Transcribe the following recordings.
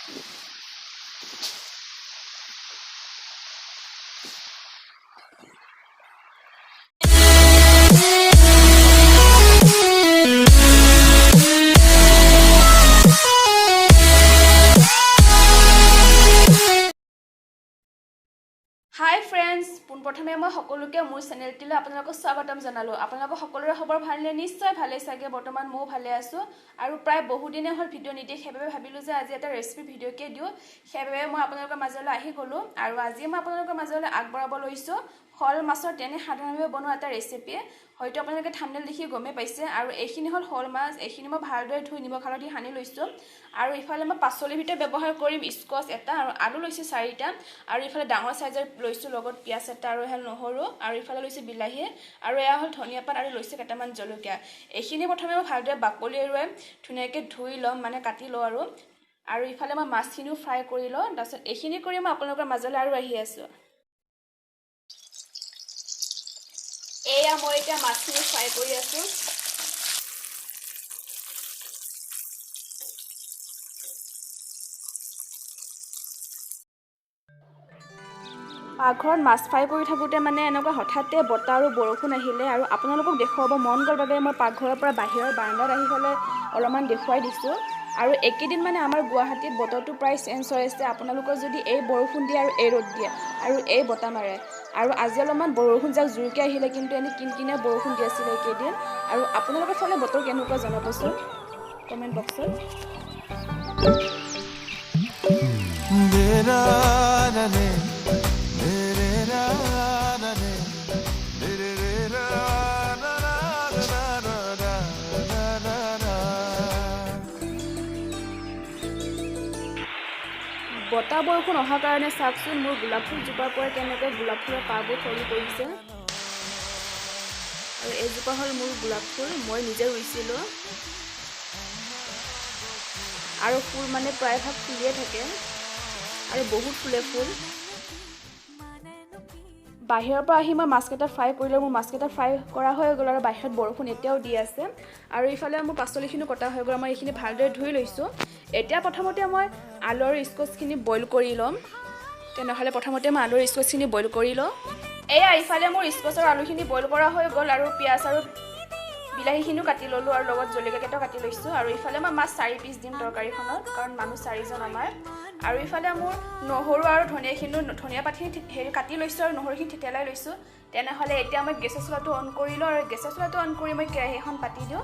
হাই friends, পোনপ্ৰথমে মই সকলোকে মোৰ চেনেলটিলৈ আপোনালোকক স্বাগতম জনালোঁ। আপোনালোকৰ সকলোৰে খবৰ ভালনে? নিশ্চয় ভালেই চাগে। বৰ্তমান ময়ো ভালে আছোঁ। আৰু প্ৰায় বহুদিনে হ'ল ভিডিঅ' নিদিয়ে, সেইবাবে ভাবিলোঁ যে আজি এটা ৰেচিপি ভিডিঅ'কে দিওঁ। সেইবাবে মই আপোনালোকৰ মাজলৈ আহি গ'লোঁ। আৰু আজি মই আপোনালোকৰ মাজলৈ আগবঢ়াব লৈছোঁ শ'ল মাছৰ তেনে সাধাৰণভাৱে বনোৱা এটা ৰেচিপি। হয়তো আপোনালোকে থাম্বনেইল দেখি গমেই পাইছে। আৰু এইখিনি হ'ল শ'ল মাছ। এইখিনি মই ভালদৰে ধুই নিমখ হালধি সানি লৈছোঁ। আৰু ইফালে মই পাচলিৰ ভিতৰত ব্যৱহাৰ কৰিম স্কচ এটা আৰু আলু লৈছোঁ 4টা। আৰু ইফালে ডাঙৰ চাইজৰ লৈছোঁ, লগত পিঁয়াজ এটা আৰু এয়া নহৰু, আৰু ইফালে লৈছোঁ বিলাহী, আৰু এয়া হ'ল ধনিয়া পাত, আৰু লৈছোঁ কেইটামান জলকীয়া। এইখিনি প্ৰথমে মই ভালদৰে বাকলি এৰুৱাই ধুনীয়াকৈ ধুই ল'ম, মানে কাটি লওঁ। আৰু ইফালে মই মাছখিনিও ফ্ৰাই কৰি লওঁ। তাৰপিছত এইখিনি কৰি মই আপোনালোকৰ মাজলৈ আৰু আহি আছোঁ। এয়া মই এতিয়া মাছখিনি ফ্ৰাই কৰি আছোঁ। পাকঘৰত মাছ ফ্ৰাই কৰি থাকোঁতে মানে এনেকুৱা হঠাতে বতাহ আৰু বৰষুণ আহিলে, আৰু আপোনালোকক দেখুৱাব মন গ'ল বাবে মই পাকঘৰৰ পৰা বাহিৰৰ বাৰাণ্ডাত আহি পেলাই অলপমান দেখুৱাই দিছোঁ। আৰু এইকেইদিন মানে আমাৰ গুৱাহাটীত বতৰটো প্ৰায় চেঞ্জ হৈ আছে। আপোনালোকৰ যদি এই বৰষুণ দিয়ে আৰু এই ৰ'দ দিয়ে আৰু এই বতাহ মাৰে, আৰু আজি অলপমান বৰষুণ যাক জোৰকৈ আহিলে, কিন্তু এনেই কিনকিনীয়া বৰষুণ দি আছিলে এইকেইদিন। আৰু আপোনালোকৰ ফালে বতৰ কেনেকুৱা জনাবচোন কমেণ্ট বক্সত। বতাহ বৰষুণ অহাৰ কাৰণে চাওকচোন মোৰ গোলাপ ফুলজোপাৰ পৰা কেনেকৈ গোলাপ ফুলৰ পাহবোৰ সৰি পৰিছে। আৰু এইজোপা হ'ল মোৰ গোলাপ ফুল, মই নিজে ৰুইছিলোঁ। আৰু ফুল মানে প্ৰায়ভাগ ফুলিয়ে থাকে আৰু বহুত ফুলে ফুল। বাহিৰৰ পৰা আহি মই মাছকেইটা ফ্ৰাই কৰিলোঁ। মোৰ মাছকেইটা ফ্ৰাই কৰা হৈ গ'ল। আৰু বাহিৰত বৰষুণ এতিয়াও দি আছে। আৰু ইফালে মোৰ পাচলিখিনিও কটা হৈ গ'ল। মই এইখিনি ভালদৰে ধুই লৈছোঁ। এতিয়া প্ৰথমতে মই আলু আৰু স্কচখিনি বইল কৰি ল'ম। তেনেহ'লে প্ৰথমতে মই আলু আৰু স্কচখিনি বইল কৰি লওঁ। এয়া ইফালে মোৰ স্কচ আৰু আলুখিনি বইল কৰা হৈ গ'ল। আৰু পিঁয়াজ আৰু বিলাহীখিনিও কাটি ল'লোঁ আৰু লগত জলকীয়া কেইটাও কাটি লৈছোঁ। আৰু ইফালে মই মাছ 4 পিচ দিম তৰকাৰীখনত, কাৰণ মানুহ 4জন আমাৰ। আৰু ইফালে মোৰ নহৰু আৰু ধনিয়াখিনিও, ধনিয়া পাতখিনি হেৰি কাটি লৈছোঁ আৰু নহৰুখিনি থেতেলাই লৈছোঁ। তেনেহ'লে এতিয়া মই গেছৰ চুলাটো অন কৰি লওঁ। আৰু গেছৰ চুলাটো অন কৰি মই কেৰাহীখন পাতি দিওঁ।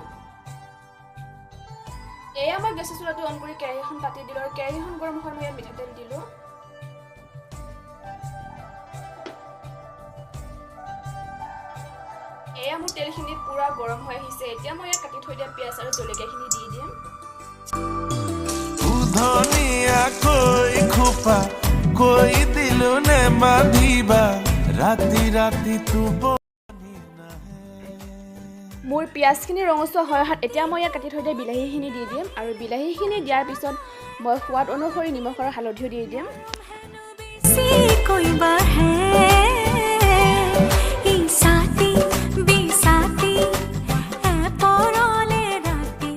এয়া মই গেছৰ চুলাটো অন কৰি কেৰাহীখন পাতি দিলোঁ। আৰু কেৰাহীখন গৰম হোৱাৰ মই ইয়াত মিঠাতেল দিলোঁ। এয়া মোৰ তেলখিনি পূৰা গৰম হৈ আহিছে। এতিয়া মই ইয়াত কাটি থৈ দিয়া পিঁয়াজ আৰু জলকীয়াখিনি দি দিম। ধনিয়াকৈ খোপা কৈ দিলো নে বান্ধিবা ৰাতি ৰাতি টোপনি নাহে। মোৰ পিঁয়াজখিনি ৰঙচুৱা হৈ অহাত এতিয়া মই ইয়াত কাটি থৈ দিয়া বিলাহীখিনি দি দিম। আৰু বিলাহীখিনি দিয়াৰ পিছত মই সোৱাদ অনুসৰি নিমখ আৰু হালধিও দি দিম। বেছিকৈ বাঢ়ে ইছাতি বিচাতি এপৰলে ৰাতি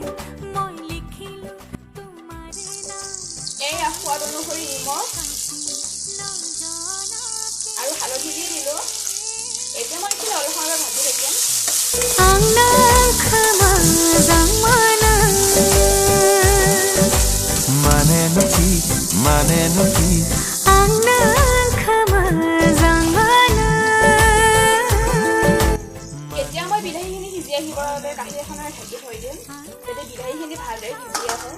মই লিখিলো তোমাৰে নাম। এয়া সোৱাদ অনুসৰি নিমখ নজনাকে আৰু হালধি দি দিলোঁ। এতিয়া মই এইখিনি অলপ সময় ভাজি থাকিম। Ang nagkamazang mana. মানেনো কি, মানেনো কি? Ang nagkamazang mana. এতিয়া মই বিলাহীখিনি সিজি আহিবৰ বাবে কাঁহী এখনেৰে ঢাকি থৈ দিম, যাতে বিলাহীখিনি ভালদৰে সিজি আহে।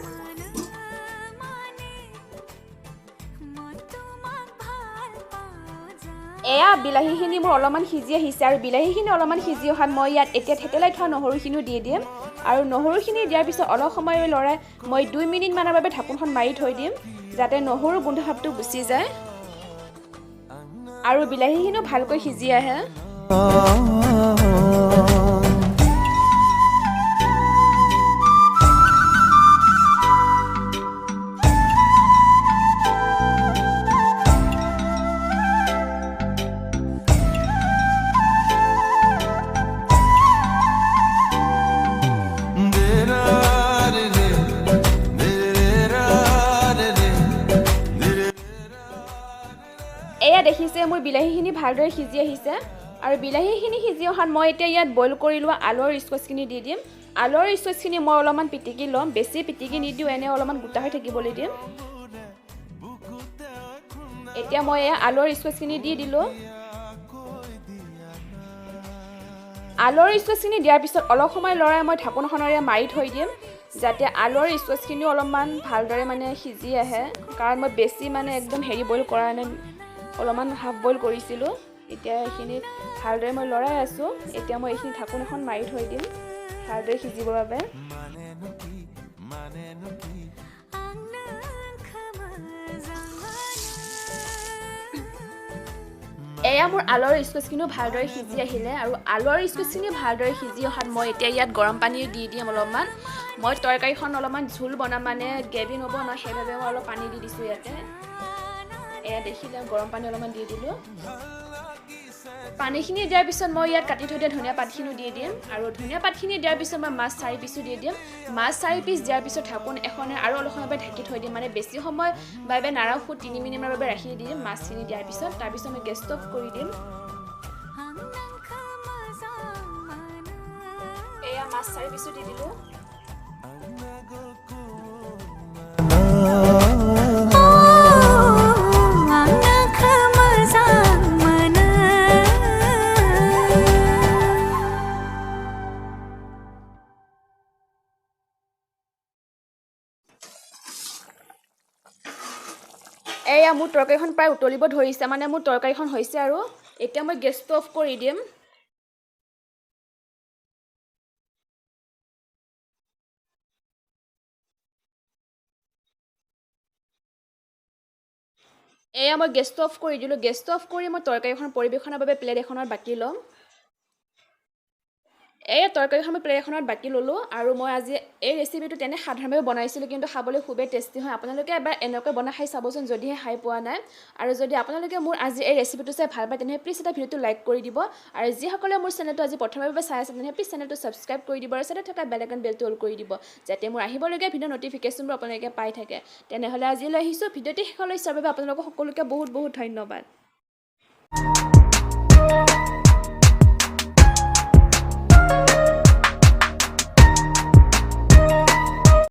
মানে মই তোমাক ভাল পাওঁ জান। এয়া বিলাহীখিনি মোৰ অলপমান সিজি আহিছে। আৰু বিলাহীখিনি অলপমান সিজি অহাত মই ইয়াত এতিয়া থেতেলাই থোৱা নহৰুখিনিও দি দিম। আৰু নহৰুখিনি দিয়াৰ পিছত অলপ সময় লৰাই মই 2 মিনিটমানৰ বাবে ঢাকোনখন মাৰি থৈ দিম, যাতে নহৰু গোন্ধ ভাৱটো গুচি যায় আৰু বিলাহীখিনিও ভালকৈ সিজি আহে। रे रे रे रे रे। দেখিছে মোৰ বিলাহীখিনি ভালদৰে সিজি আহিছে। আৰু বিলাহীখিনি সিজি অহাত মই এতিয়া ইয়াত বইল কৰি লোৱা আলু আৰু স্কোৱাচখিনি দি দিম। আলু আৰু স্কোৱাচখিনি মই অলপমান পিটিকি ল'ম, বেছি পিটিকি নিদিওঁ, এনেই অলপমান গোটা হৈ থাকিবলৈ দিম। এতিয়া মই এয়া আলু আৰু স্কোৱাচখিনি দি দিলোঁ। আলু আৰু স্কোৱাচখিনি দিয়াৰ পিছত অলপ সময় লৰাই মই ঢাকোনখনেৰে মাৰি থৈ দিম, যাতে আলু আৰু স্কোৱাচখিনিও অলপমান ভালদৰে মানে সিজি আহে। কাৰণ মই বেছি মানে একদম হেৰি বইল কৰা নাই, অলপমান হাফ বইল কৰিছিলোঁ। এতিয়া এইখিনি ভালদৰে মই লৰাই আছোঁ। এতিয়া মই এইখিনি ঢাকোন এখন মাৰি থৈ দিম ভালদৰে সিজিবৰ বাবে। মানেনো কি, মানেনো কি? Ang nagkamazang এয়া মোৰ আলু আৰু স্কোৱাচখিনিও ভালদৰে সিজি আহিলে। আৰু আলু আৰু স্কোৱাচখিনি ভালদৰে সিজি অহাত মই এতিয়া ইয়াত গৰম পানী দি দিম অলপমান। মই তৰকাৰীখন অলপমান জোল বনাম, মানে গ্ৰেভি নবনাওঁ, সেইবাবে মই অলপ পানী দি দিছোঁ ইয়াতে। এয়া দেখিলে গৰম পানী অলপমান দি দিলোঁ। পানীখিনি দিয়াৰ পিছত মই ইয়াত কাটি থৈ দিয়া ধনিয়া পাতখিনিও দি দিম। আৰু ধনিয়া পাতখিনি দিয়াৰ পিছত মই মাছ 4 পিচো দি দিম। মাছ 4 পিচ দিয়াৰ পিছত ঢাকোন এখনে আৰু অলপ সময় বাবে ঢাকি থৈ দিম, মানে বেছি সময় বাবে নাৰাখোঁ, 3 মিনিটৰ বাবে ৰাখি দিম মাছখিনি দিয়াৰ পিছত। তাৰপিছত মই গেছটো অফ কৰি দিম। Ang nagkamazang এয়া মাছ 4 পিচো দি দিলোঁ। Ang nagkamazang এয়া মোৰ তৰকাৰীখন প্ৰায় উতলিব ধৰিছে, মানে মোৰ তৰকাৰীখন হৈছে আৰু। এতিয়া মই গেছটো অফ কৰি দিম। এয়া মই গেছটো অফ কৰি দিলোঁ। গেছটো অফ কৰি মই তৰকাৰীখন পৰিৱেশনৰ বাবে প্লেট এখনত বাকি ল'ম। এয়া তৰকাৰীখন মই প্লেট এখনত বাকি ল'লোঁ। আৰু মই আজি এই ৰেচিপিটো তেনে সাধাৰণভাৱে বনাইছিলোঁ, কিন্তু খাবলৈ খুবেই টেষ্টি হয়। আপোনালোকে এবাৰ এনেকৈ বনাই খাই চাবচোন যদিহে খাই পোৱা নাই। আৰু যদি আপোনালোকে মোৰ আজি এই ৰেচিপিটো চাই ভাল পায়, তেনেহ'লে প্লিজ এটা ভিডিঅ'টো লাইক কৰি দিব। আৰু যিসকলে মোৰ চেনেলটো আজি প্ৰথমৰ বাবে চাই আছে, তেনেহ'লে প্লিজ চেনেলটো ছাবস্ক্ৰাইব কৰি দিব আৰু চাইডত থকা বেল আইকন বেলটো অল কৰি দিব, যাতে মোৰ আহিবলগীয়া ভিডিঅ' ন'টিফিকেশ্যনবোৰ আপোনালোকে পাই থাকে। তেনেহ'লে আজিলৈ আহিছোঁ। ভিডিঅ'টি শেষলৈ চোৱাৰ বাবে আপোনালোকক সকলোকে বহুত বহুত ধন্যবাদ।